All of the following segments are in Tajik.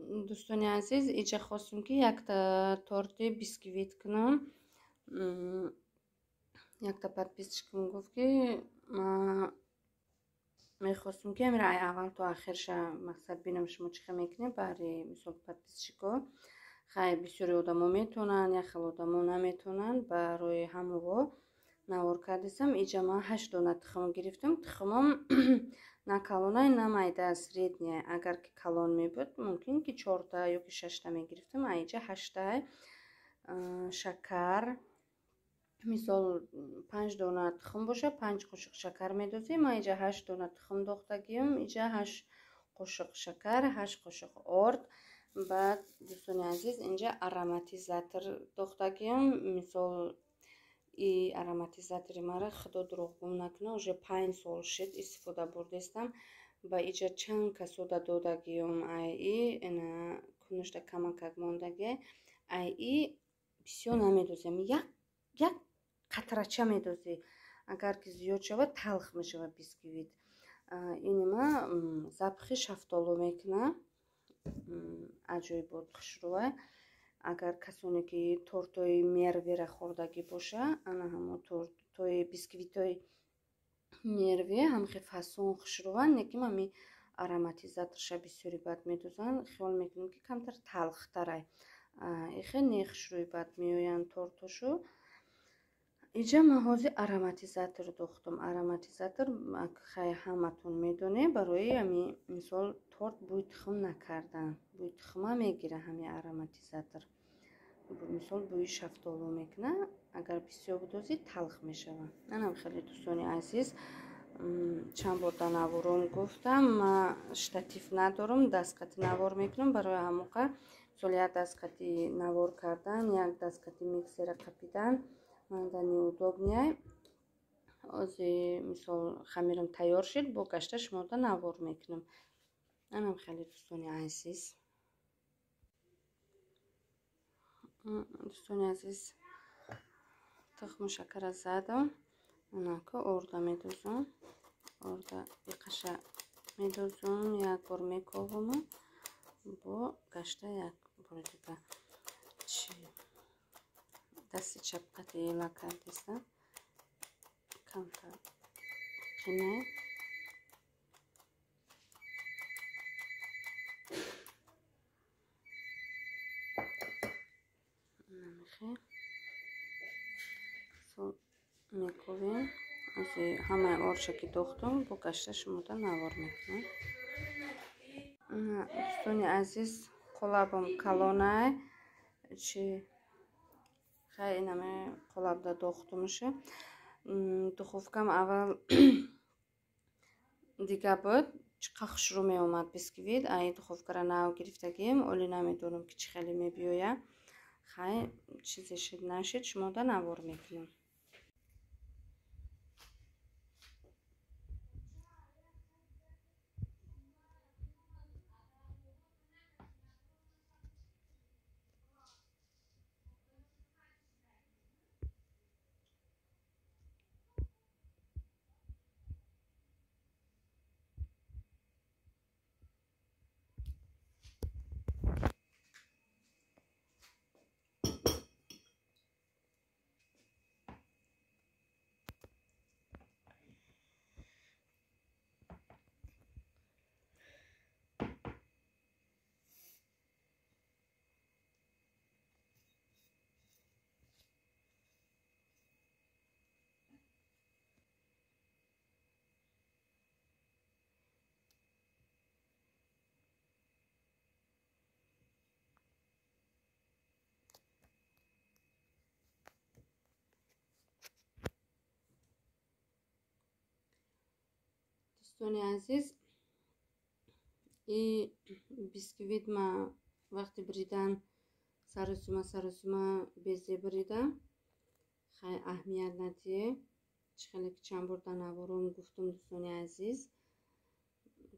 Дӯстони азиз, иҷа хостум, ки якта торти бисквит кунам. Якта подписчикам гуфт, ки мехостум, ки амира ай аввал то ахирша мақсад бинам, шумо чӣ хел мекунед. Баъри мисол подписчико, хай, бисёри одамо метавонанд, як хел одамо наметавонанд. Барои ҳамаво навор кардисам. Иҷа ман 8 дона тухм гирифтам. Тухмам на калонай, на майда, средняя. Агар ки калон мебуд, мумкин ки чорта ё ки шашта мегирифтам, а иҷа ҳаштай. Шакар, мисол, 5 дона тухм боша, 5 қошуқ шакар медозем. Ман иҷа 8 дона тухм дохтагиам, иҷа 8 қошуқ шакар, 8 қошуқ орд. Баъд, дӯстони азиз, инҷа ароматизатор дохтагиам. Мисол, и ароматизатори мара, худо дурӯғгум накунад, уже 5 сол шид истифода бурдестам. Ба иҷа чанд касода додагиём. Ай и ина кунушта камакак мондагӣ. Ай и бисёр намедозем, як як қатрача медозӣ. Агар ки зиёд шавад, талх мешавад бисквит. Инима запахи шафтолу мекунад, аҷоибот хушрӯа. Агар касоне ки тортои Мервера хӯрдагӣ боша, ана ҳамо тортои бисквитои Мерве ҳамхе фасон хушрӯанд, лекин ҳами ароматизаторша бисёри бад медозанд, хиёл мекунем, ки камтар талхтарай. Ихе не, хушрӯи бад меоянд тортошу. Иҷа ман ҳозир ароматизатор дохтам. Ароматизатор, хай, ҳаматон медонед, барои ҳами мисол торт бӯи тухм накардан, бӯи тухма мегира ҳами ароматизатор. Мисол, бӯи шафтолу мекунад. Агар бисёр бидозӣ, талх мешавад. Анам хеле, дӯстони азиз, чанд бор дар навором гуфтам, ман штатив надорам, дастқати навор мекунам. Барои ҳамоқа, мисол, як дастқати навор кардан, як дастқати миксера қапидан манда неудобный. Ози, мисол, хамирам тайёр шид, бо гашта шумода навор мекунам. Анам хеле, дӯстони азиз. Дӯстони азиз, тухму шакара задам. Анака орда медозам. Орда иқаша медозам, як бор мековаму, бо гашта як бори дига. Чи дасти чап қати ела кардистам, камтар қинай. Намехе мековем. Ози ҳамаи орша ки дохтум, бо гашта шумода навор мекунам. Дӯстони азиз, қолабам калонай. Чи, хай, инаме қолабда дохтумуша. Духовкам аввал дига буд, чӣ қа хушрӯ меомад бисквит. Ай духовкара нав гирифтагием, оли намедонам, ки чӣ хеле мебиёяд. Хай, чизе шид, нашид, шумода навор мекунам. Дӯстони азиз, и бисквит ма вақти бридан саросима саросима безе бридам. Хай, аҳамият надиҳе. Чӣ хеле ки чанд бор дар навором гуфтум, дӯстони азиз,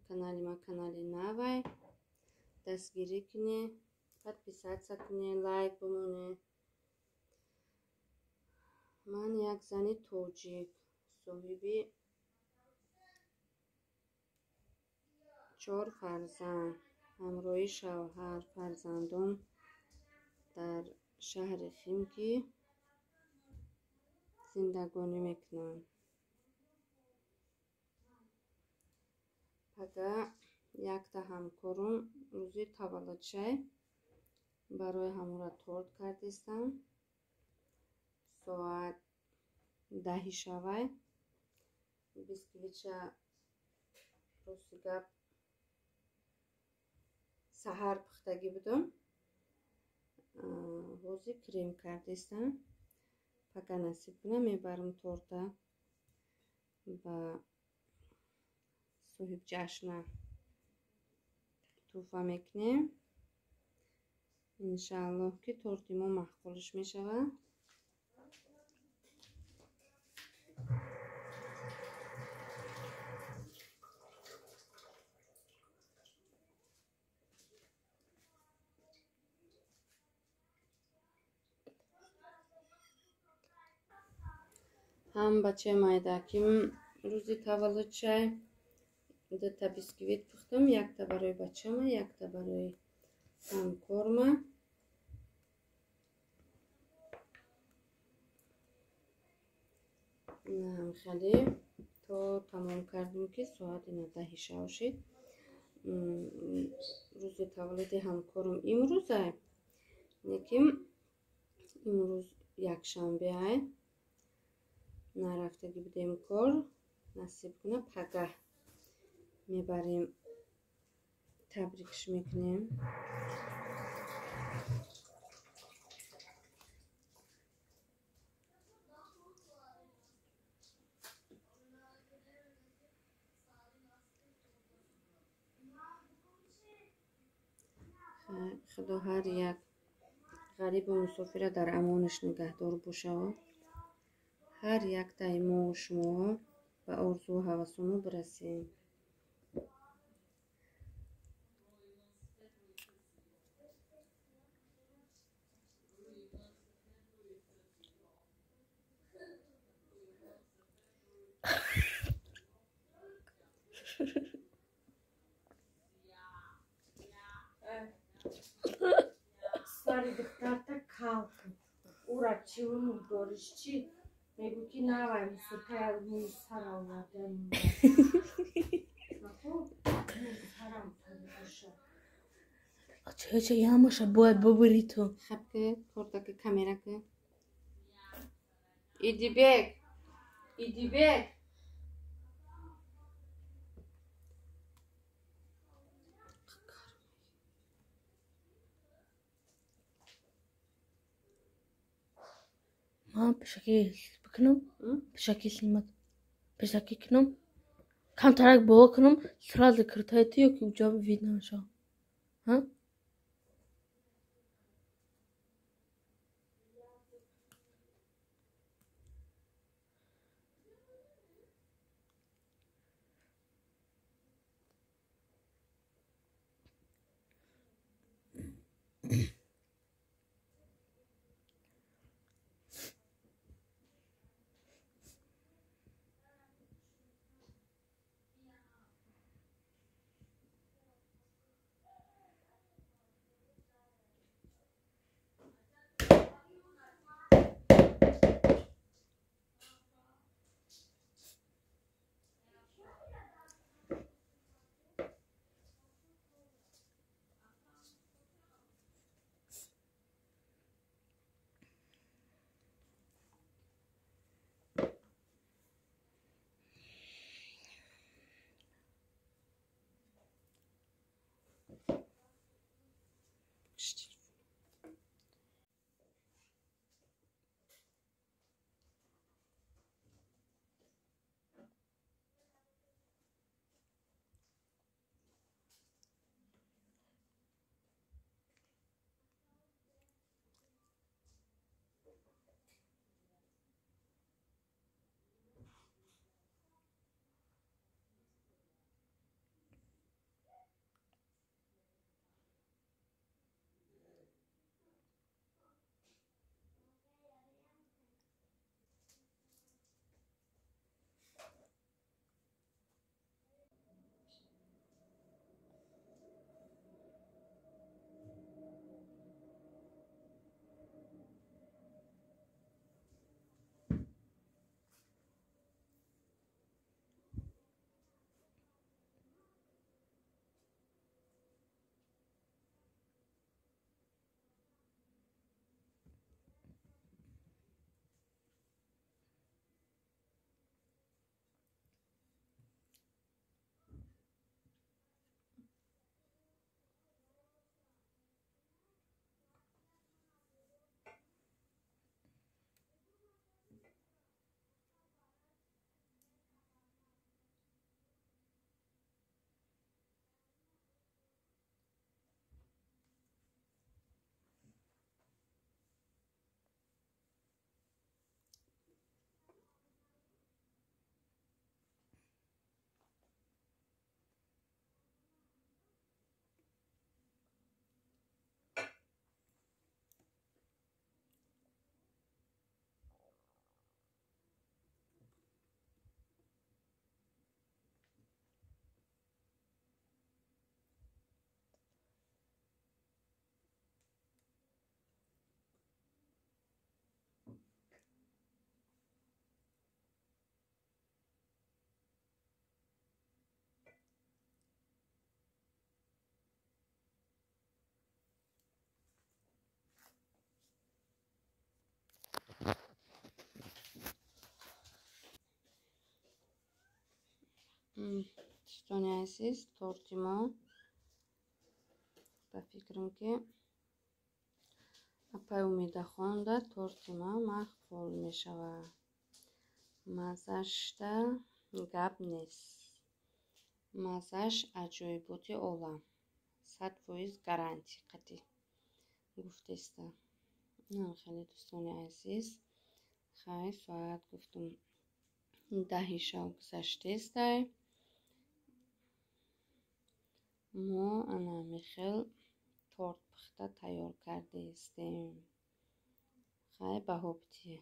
канали ма канали навай, дастгирӣ кунед, подписаться кунед, лайк бимонед. Ман як зани тоҷик, соҳиби чор фарзанд. Ҳамроҳи шавҳар, фарзандон дар шаҳри Химки зиндагонӣ мекунанд. Пага якта ҳамкорум рӯзи таваллудшай, барои ҳамора торт кардистам. Соат 10 шавай. Бисквитша рости гап саҳар пухтагӣ будам. Ҳозир крем кардистам. Пага насиб кунам мебарам торта ба соҳибҷашна туҳфа мекунем. Иншааллоҳ ки торти мо маъқулш мешавад. Ҳам бачаи майдаким рӯзи таваллудшай дута бисквит пухтам, якта барои бачама, якта барои ҳамкорма. Хеле то тамом кардем ки соат ина 10 шав шид. Рӯзи таваллуди ҳамкорам имрӯзай, лекин имрӯз якшанбеай. Нарафтагӣ будем кор, насиб куна пагаҳ мебарем, табрикш мекунем. Худо ҳар як ғарибу мусофира дар амонаш нигаҳдор бошад. Ҳар яктаи мову шумо ба орзуу ҳавасоно бирасем. Сари духтарта кал кун. Ура чӣ дориш чӣ? Мегӯ ки навай мусуркая мӯи сара овардам. Мӯи сарам бошад. Ча ямаша бояд бубурӣ ту. Хаб ки тортаки камера ки. Идибек, Идибек. Ман пешакӣ бикунам, пешакӣ снимат, пешакӣ кунам, камтарак боло кунам, сразу киртаи ту ё ки уҷа видно мешавад. Ҳа? Дӯстони азиз, торти мо, ба фикрам, ки апай Умеда хонда торти ма мақбул мешавад. Маззашда гап нест, маззаш аҷоиботи олам, 100% гарантия қатъӣ гуфтеста. Хеле, дӯстони азиз, хай, соат, гуфтум, 10-и шав гузаштестай. Мо ана михел торт пухта тайёр кардаистем. Хай, баҳо битие.